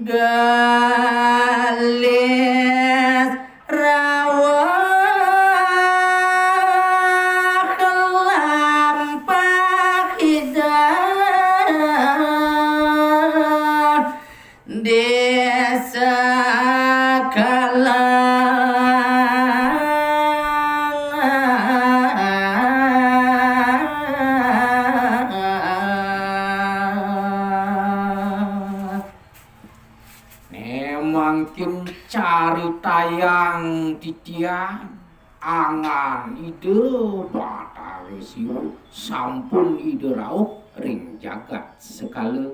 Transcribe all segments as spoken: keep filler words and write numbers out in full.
Galis rawuh lampah Ida di sekalang. Né mangkin caritayang titiang, angan Ida Batara Siwa sampun Ida rauh ring jagat sekala.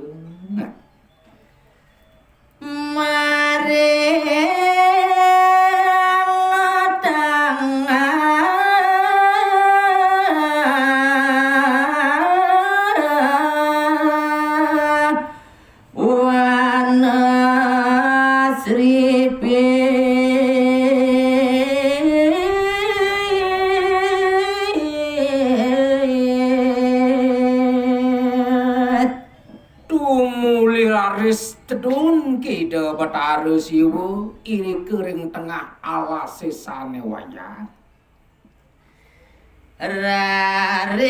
Maring tangah Wanasripi. Tumuli raris tedun Ida Batara Siwa irika ring tengah alasé sané wayah. Raris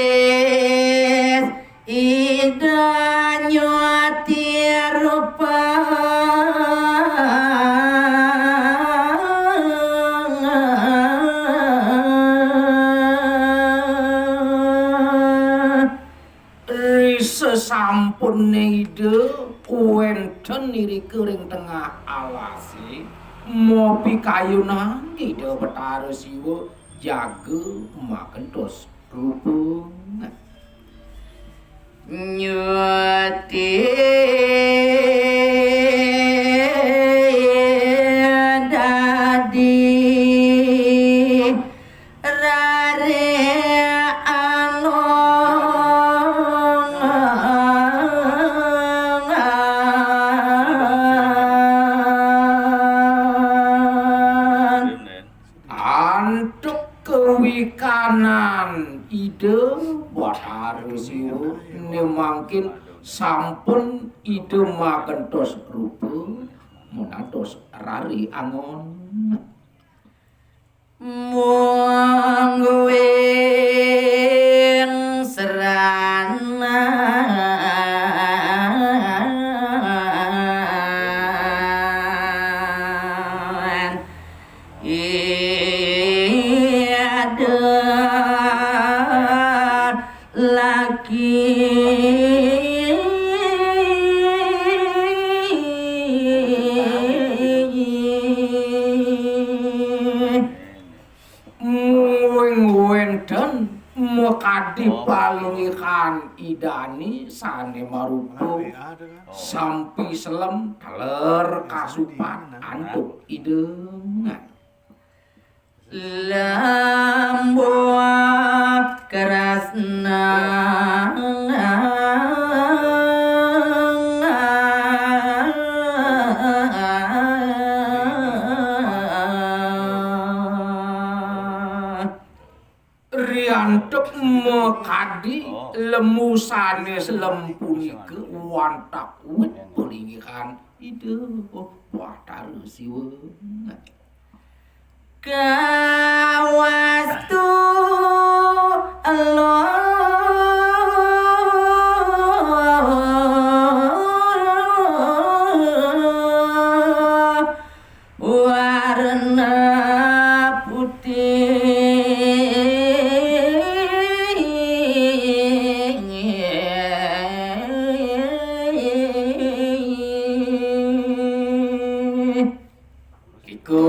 Ida nyuati rupa. Risasampuné Ida wénten irika ring tengah alasé, mapikayunan Ida Batara Siwa jaga magentos rupa. Nyuti dadi rare anongan. Antuk kawikanan Ida Batara Siwa, né mangkin sampun Ida magentos rupa, menados rare angon. Mungguing seranan Ida laki. Mungguing wénten makadi palingihan Idané sané marupa sampi selem taler kasupat antuk Ida. Lembuh Kresna. Riantuk makadi lembu sanés selem punika wantah wit palingihan Ida Batara Siwa. Kawastu elo warna putih. Ika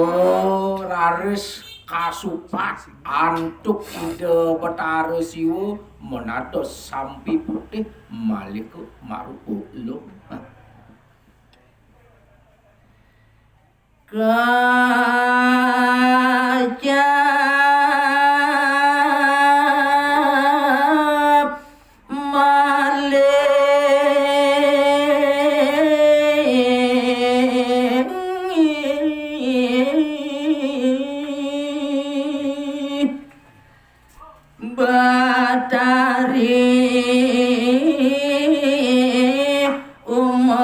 raris kasupat antuk Ida Batara Siwa menados sampi putih malih ka marupa elo. Kacap malih Batari Umang.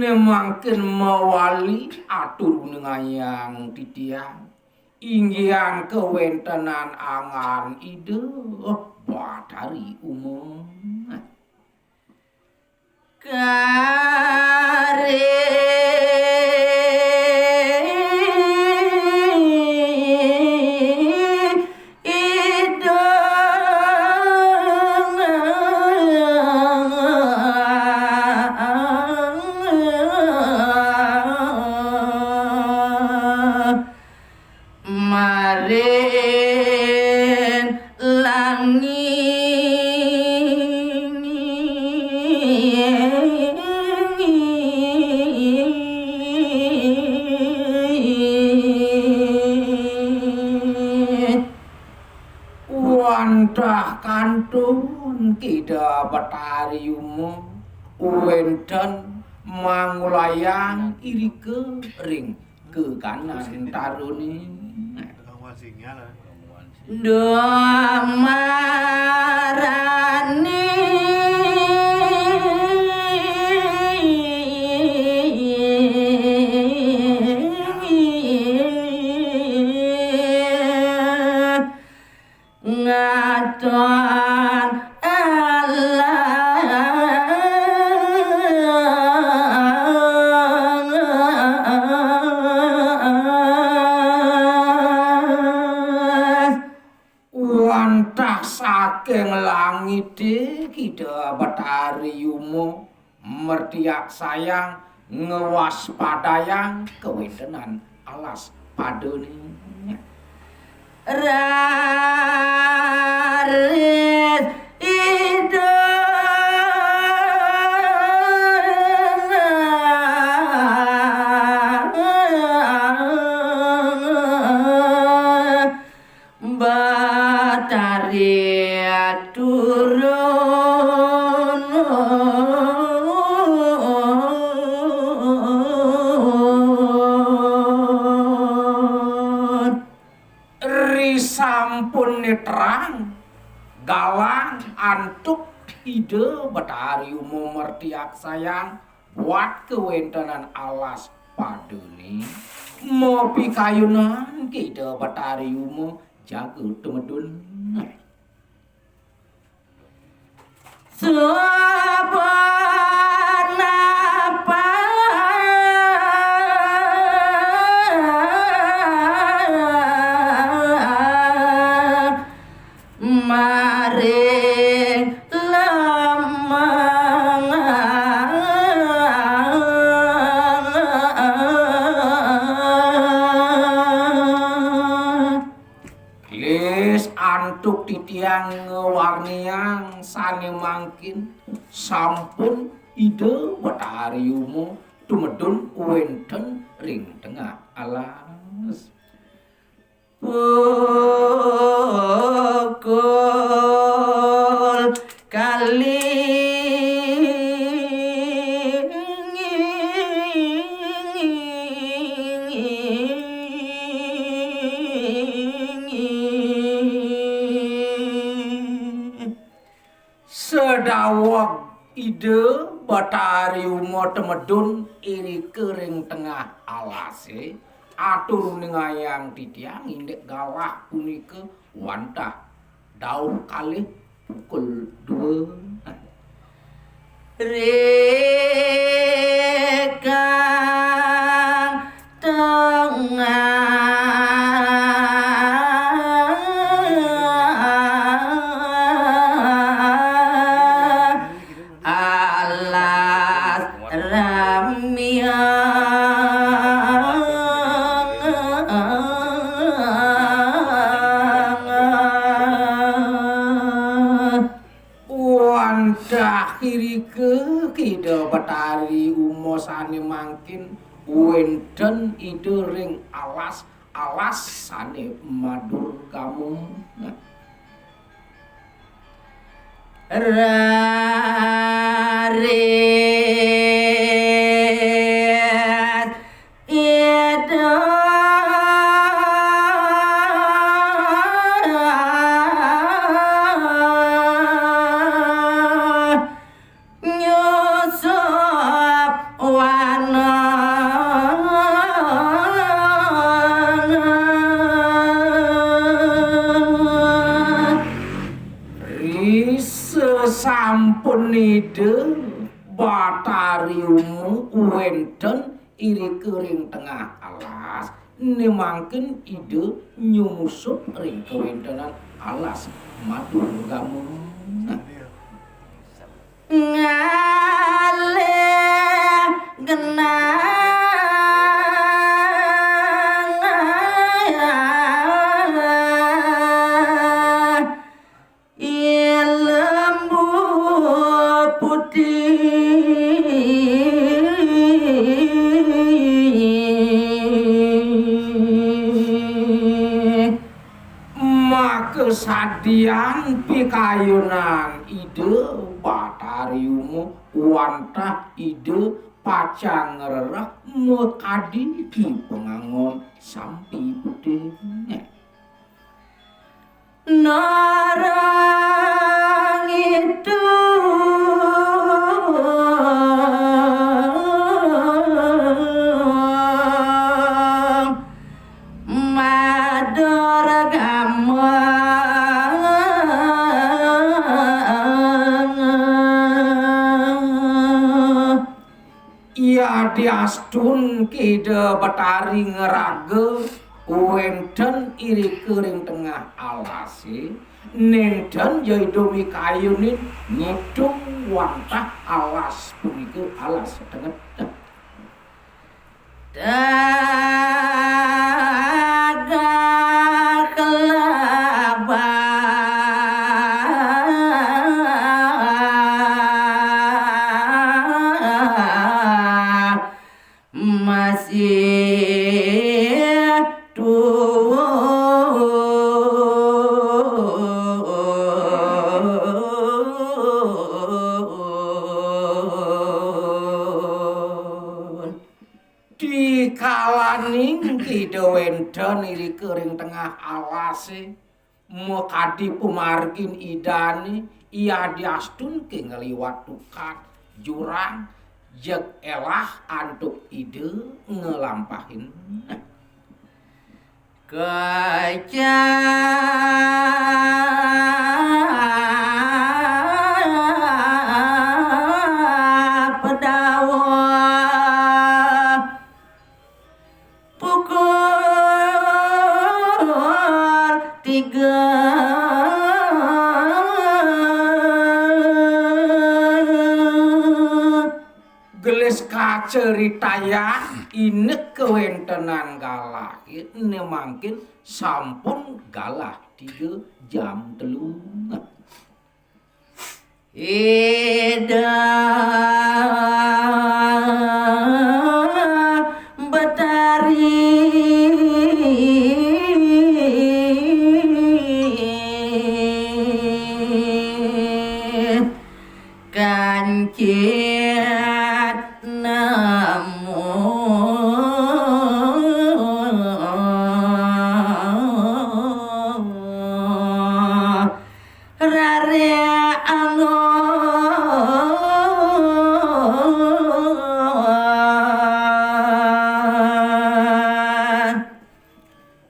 Mangkin mawali atur uningayang titiang, inggihan kawéntenan anggan Ida Batari Uma. Kari Ida maring langit. Wantah kantun Ida Batari Uma wénten mangulayang irika ring geganan taruné. Dumarani ngaton alas. Wantah saking langité Ida Batari Uma mertiaksayang ngwaspadayang kawéntenan alas padané. Raris Ida Batari turun. Risampun nétrang galah antuk Ida Batari Uma mertiaksayang buat kawéntenan alas padané, mapikayunan Ida Batari Uma jaga tumedun. Saben apa maring lemah. Lis antuk titiang ngawarniang sané mangkin sampun Ida Batari Uma tumedun wénten ring tengah alas. Pukul kalih. Sadaweg Ida Batari Uma tumedun irika ring tengah alasé, atur uningayang titiang indik galah punika wantah dauh kalih pukul dua. Rikang tengah alas ramiang. Wantah irika Ida Batari Uma sané mangkin wénten Ida ring alas, alas sané madurgama. Raris Ida nyusup wan Ida Batari Uma wénten irika ring tengah alas, né mangkin Ida nyungsut ring kawéntenan alas Madurgama. Ngalih genah lembu putih. Makasadian pikayunan Ida Batari Uma wantah Ida pacang ngrereh makadi Ki Pangangon Sampi Putih. Narang itu Madurgama. Yadiastun Ida Batari ngraga wénten irika ring tengah alasé, nénten ja Ida mikayunin ngitung wantah alas punika alas tenget. Tegeh kelabah masih tuun. Dikalaning Ida wénten irika ring tengah alasé, makadi pamargin Idané, yadiastun ké ngliwat tukad jurang, jeg élah antuk Ida nglampahin. Kecap dawuh pukul tiga. Gelis kacaritayang indik kawéntenan galahé, né mangkin sampun galah tiga jam telu. Ida Betari kancit nemu. Rare anggon.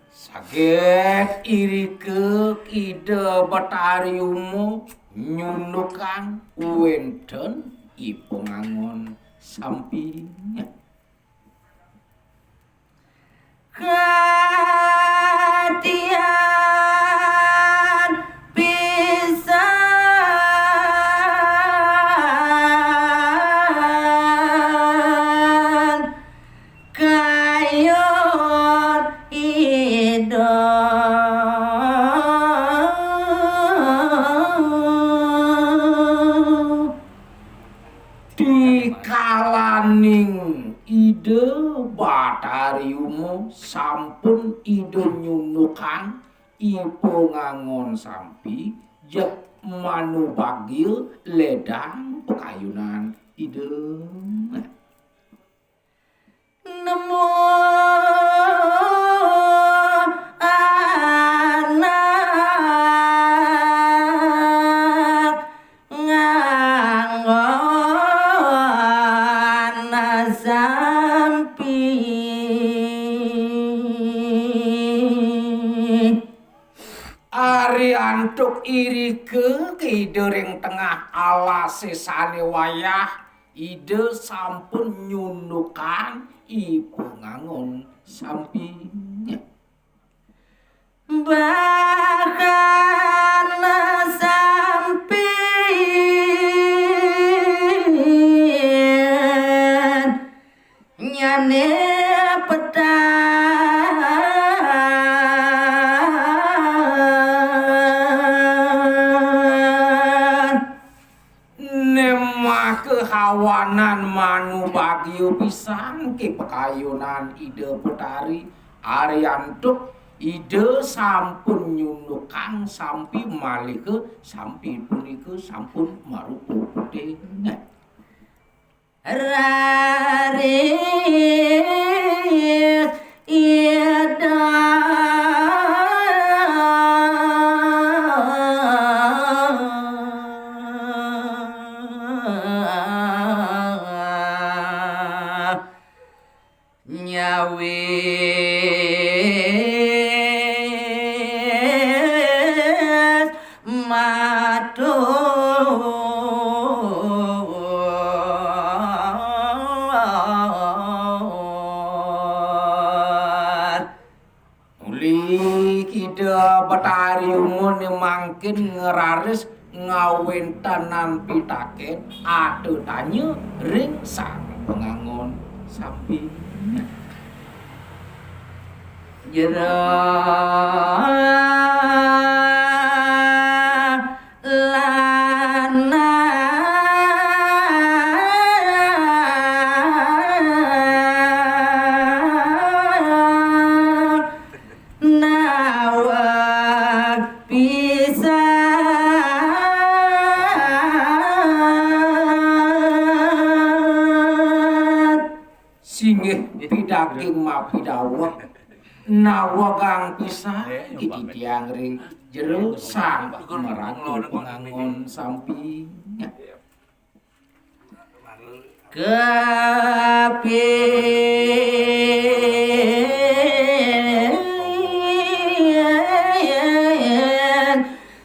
Saget irika Ida Betari Uma nyundukang wénten I Pangangon Sampi. Katian pisan kayun Ida. Dikalaning Ida Batari Uma sampun Ida nyundukang I Pangangon Sampi, jeg manubagya ledang pakayunan Ida. Nemu anak nganggon sampi. Ari antuk irika Ida ring tengah alasé sané wayah, Ida sampun nyundukang I Pangangon sampi. Bahkan sampi nyané petan. Né maka hawanan manu bagia pisan ké pakayunan Ida Betari, ariantuk Ida sampun nyundukang sampi malih ké sampi punika sampun marupa putih. Raris Ida nyawis matur. Uli Ida Betari Uma né mangkin ngraris ngawéntenang pitakén, atatanya ring Sang Pangangon sampi. Jero lanang naweg pisan. Singgih pidaging mapidaweg, nawegang pisan titiang ring jero Sang Maraga Pangangon sampi. Kapin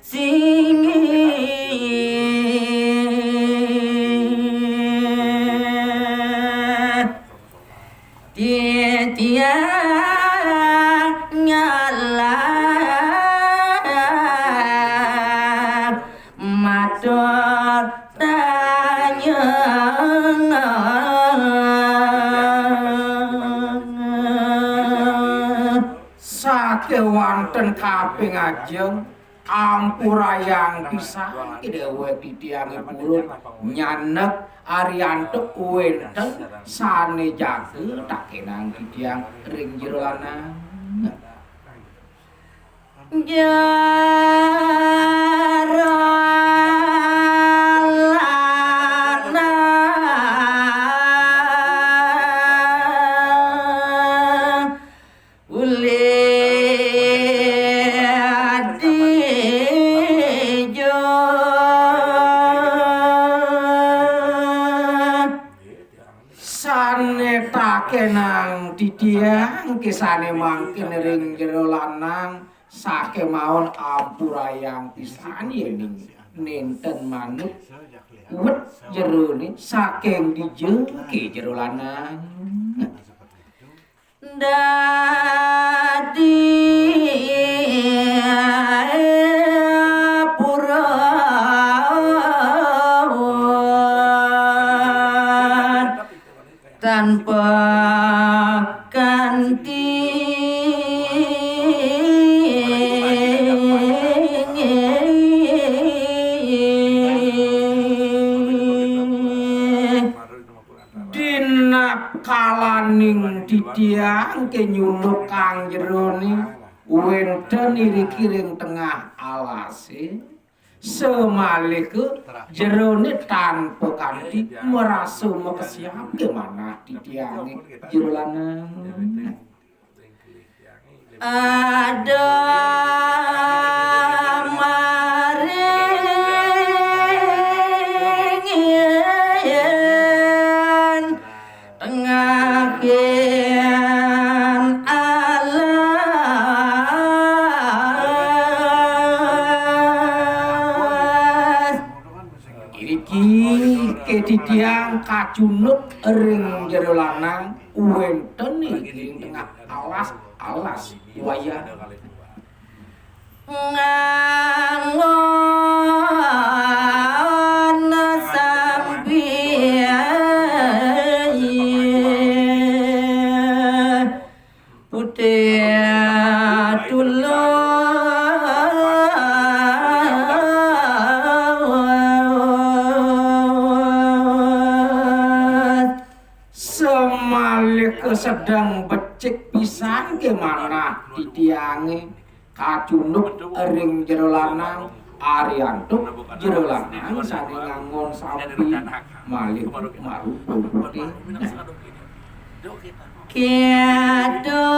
singgih titiang nyalah matur tanyang. Sakéwanten kaping ajeng, ampurayang pisan déwék titiangé purun nyanek ariantuk wénten sané jaga takénang titiang ring jero lanang. Jero lanang uli dija. Sané takénang titiang ké sané mangkin ring jero lanang, sakémaon ampurayang pisan yéning nénten manut wit jeroné saking dija ké jero lanang. Dadi purun tanpa kanti. Dina kalaning titiang ké nyundukang jeroné wénten iriki ring tengah alasé, samalih ké jeroné tanpa kanti marasa makesiab ké manah titiangé jero lanang. Ada maring yen tengah yen alam. kacunduk ring jero lanang wénten ing tengah alas-alas wayah. Ngangon sampi putih tulus. Samalih sedeng becik pisan ké manah titiangé kacunduk ring jero lanang, ari antuk jero lanang sané ngangon sampi malih marupa putih. Kéto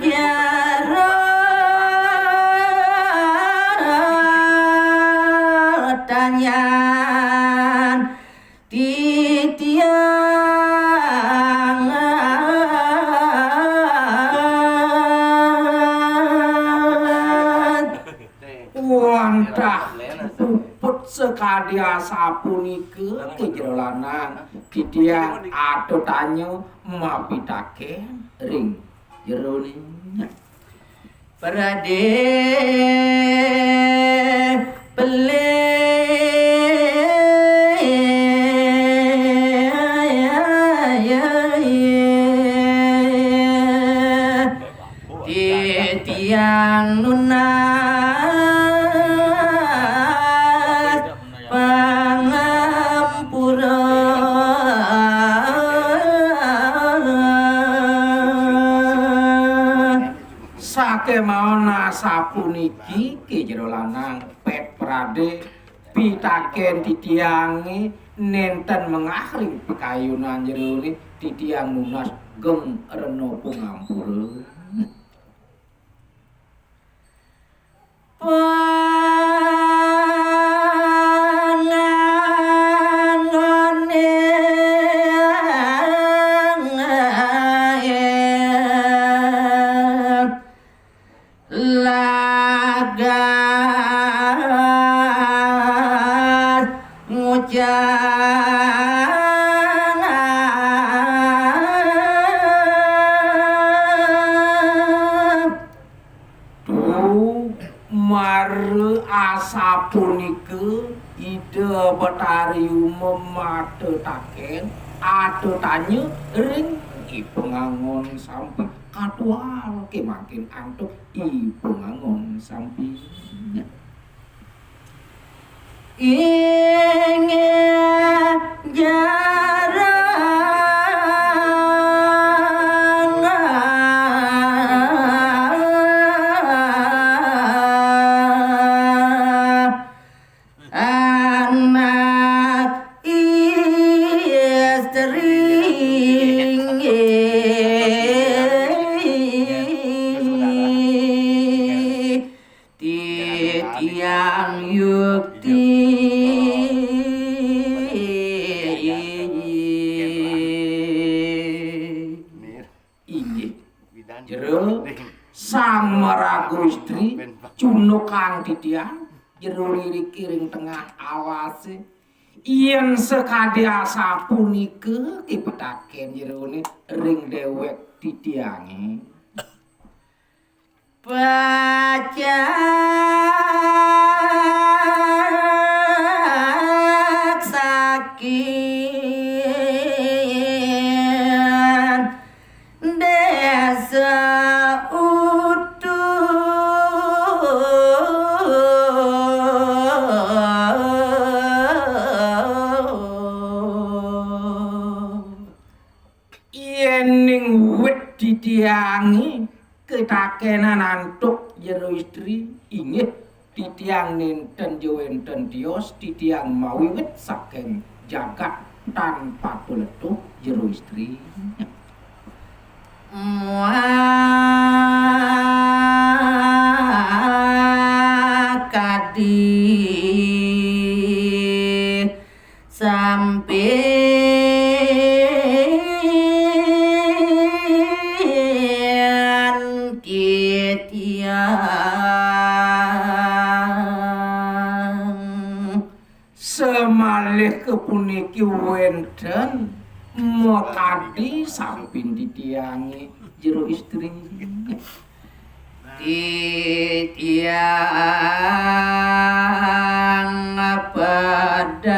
jero tanyan titiang. Wantah puput sakadi asapunika ké jero lanang, titiang aturang mapitakén ring jeroné. Pradé pelih titiang nunas pangampura. Sakémaon asapuniki ké jero lanang pét pradé pitakén titiangé nénten mengah ring pikayunan jeroné titiang nunas geng rena pangampura. Pangangoné lagas ngucap. Duh, mara asapunika Ida Betari Uma matataken, atatanya ring I Pangangon Sampi, katual kemangkin antuk I Pangangon Sampi. Inggih jarang anak istri. Titiang yukti. Inggih. Jero sang maraga istri, cundukang titiang, jero lirik ring tengah alase. Yen sakadi asapunika kipitaken jerone ring dewek titiange. Pacak saking desa utuh. Yening wit titiange ketakenan antuk jero istri, inggih titiang nenten ja wenten tios, titiang mawiwit saking jagat tanpa tuletuh jero istri. Muakadi sampeyan titiang. Samalih kapuniki Wénten makadi sampin titiangé jero istri. Titiang pedas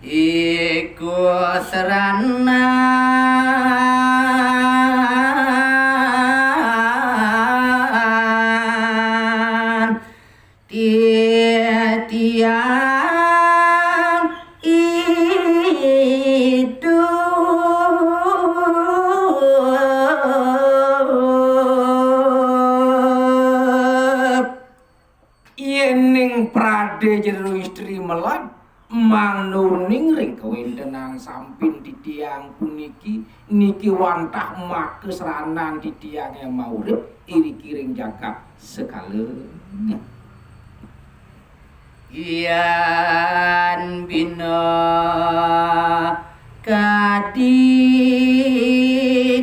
iku seranan titiang idup. Yéning pradé jero istri meled, mangnuning ring kawéntenan sampin titiang puniki, niki wantah makasranan titiangé maurip iriki ring jagat sekala. Yan bina kadi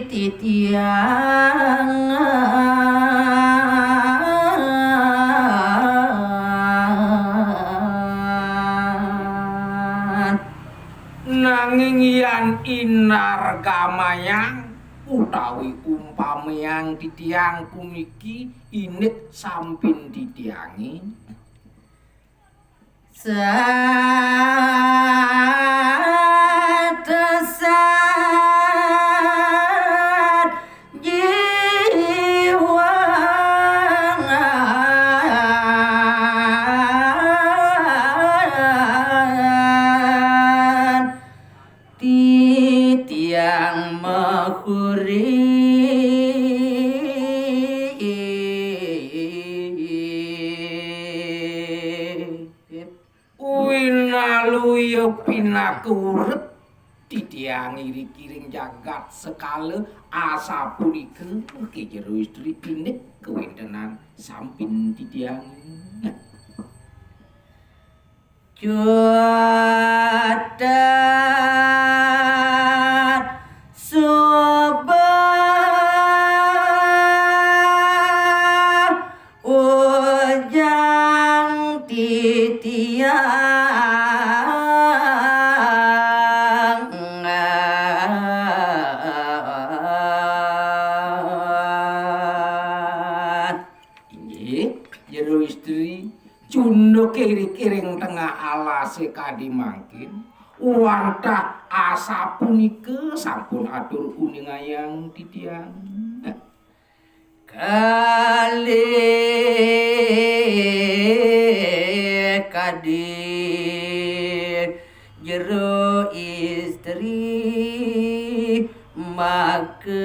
titiang. Nanging yan inargamayang utawi umpamiang titiang puniki indik sampin titiangé, satesat jiwangan titiang maurip. Winaluya pinaka urip titiang iriki ring jagat sekala, asapunika ké jero istri indik kawéntenan sampin titiang. Cutet suba ujang titiang. Inggih, jero istri, cunduk iriki ring tengah alasé kadi mangkin, wantah asapunika sampun atur uningayang titiang. Kalih kadi jero istri makayukti.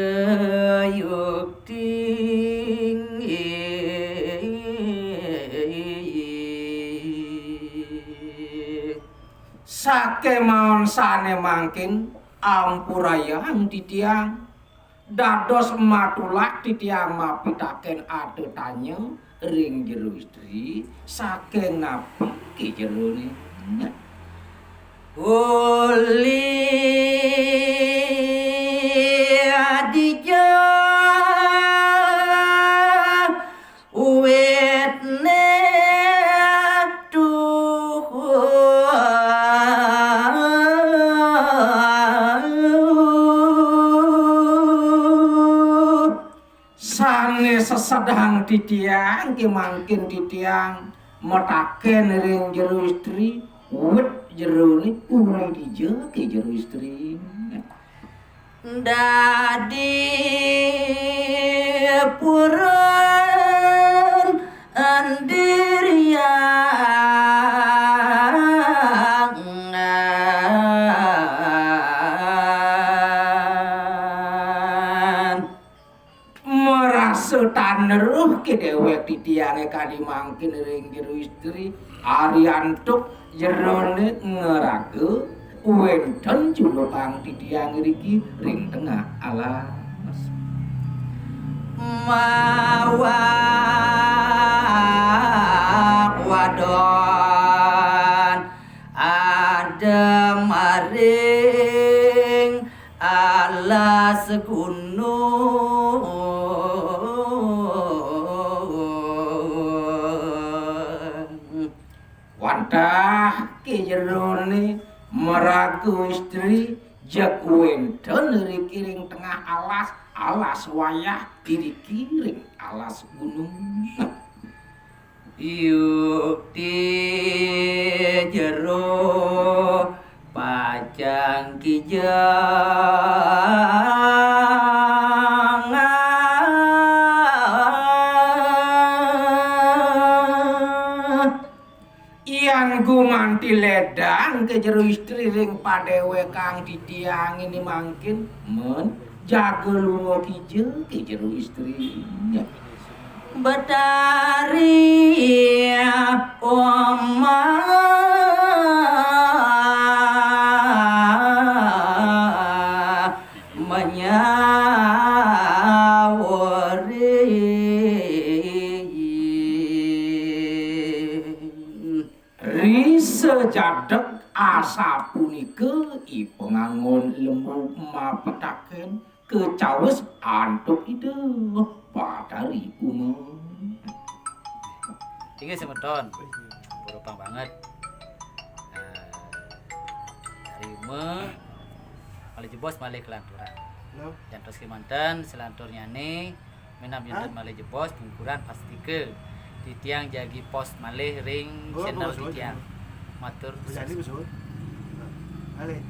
Sakémaon sané mangkin ampurayang titiang. Dados matulak titiang mapitaken atetanya ring jero istri, saking napi ké jeroné. Uli Adija witné tuhu. Sané sesedhang titiang, ké mangkin titiang mataken ring jero istri, wit jeroné uli dija ké jero istri. Dadi purun andiriangan. Marasa tan weruh ké déwék titiangé kadi mangkin ring jero istri, ari antuk jeroné ngraga, wénten cundukang titiang iriki ring tengah alas. Mawak wadon adem aring alas gunung. Wantah Ki Jerone maraga istri, jeg wénten riki ring tengah alas, alas wayah iriki ring alas gunung. Yukti jero pacang kijang. Yan gumanti ledang Ki Jero istri ring padéwékan titiang ini mangkin, men jaga lunga kija Ki Jero istri. Betari Oma menyawori. Ri sajadeg asapunika I Pangangon Lembu mapitaken, kacaos antuk Ida Batari Uma. Inggih semeton, purupang banget. Nah, Batari Uma, malih jebos malih kelanturan. Halo. Jantos kemanten selanturnyane, minab janten malih jebos pungkuran pastika. Titiang jagi pos malih ring channel titiang. Matur suwun. Malih.